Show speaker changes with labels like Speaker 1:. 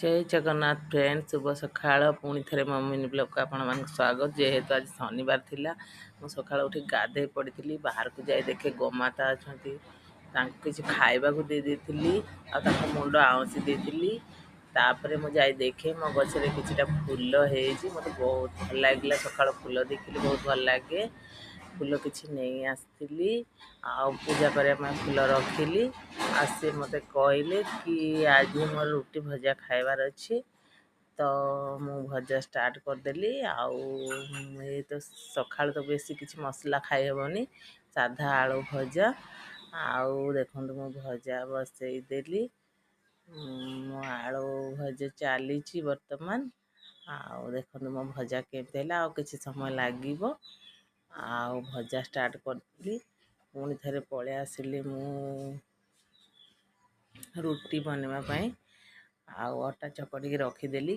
Speaker 1: ଜୟ Jagannath friend, ଶୁଭ ସକାଳ। ପୁଣି ଥରେ ମୋ ମିନି ବ୍ଲଗ୍କୁ ଆପଣମାନଙ୍କୁ ସ୍ୱାଗତ। ଯେହେତୁ ଆଜି ଶନିବାର ଥିଲା, ମୁଁ ସକାଳୁ ଉଠି ଗାଧୋଇ ପଡ଼ିଥିଲି। ବାହାରକୁ ଯାଇ ଦେଖେ ଗୋମାତା ଅଛନ୍ତି, ତାଙ୍କୁ କିଛି ଖାଇବାକୁ ଦେଇ ଦେଇଥିଲି ଆଉ ତାଙ୍କ ମୁଣ୍ଡ ଆଉଁସି ଦେଇଥିଲି। ତାପରେ ମୁଁ ଯାଇ ଦେଖେ ମୋ ଗଛରେ କିଛିଟା ଫୁଲ ହେଇଛି। ମୋତେ ବହୁତ ଭଲ ଲାଗିଲା, ସକାଳୁ ଫୁଲ ଦେଖିଲି ବହୁତ ଭଲ ଲାଗେ। ଫୁଲ କିଛି ନେଇ ଆସିଥିଲି ଆଉ ପୂଜା କରିବା ପାଇଁ ଫୁଲ ରଖିଲି। ଆଉ ସେ ମୋତେ କହିଲେ କି ଆଜି ମୋର ରୁଟି ଭଜା ଖାଇବାର ଅଛି, ତ ମୁଁ ଭଜା ଷ୍ଟାର୍ଟ କରିଦେଲି। ଆଉ ଏ ତ ସକାଳୁ ତ ବେଶୀ କିଛି ମସଲା ଖାଇହେବନି, ସାଧା ଆଳୁ ଭଜା। ଆଉ ଦେଖନ୍ତୁ, ମୁଁ ଭଜା ବସେଇଦେଲି, ମୋ ଆଳୁ ଭଜା ଚାଲିଛି ବର୍ତ୍ତମାନ। ଆଉ ଦେଖନ୍ତୁ ମୋ ଭଜା କେମିତି ହେଲା, ଆଉ କିଛି ସମୟ ଲାଗିବ। ଆଉ ଭଜା ଷ୍ଟାର୍ଟ କରିଥିଲି, ପୁଣି ଥରେ ପଳେଇ ଆସିଲି ମୁଁ ରୁଟି ବନେଇବା ପାଇଁ ଆଉ ଅଟା ଚକଟିକି ରଖିଦେଲି।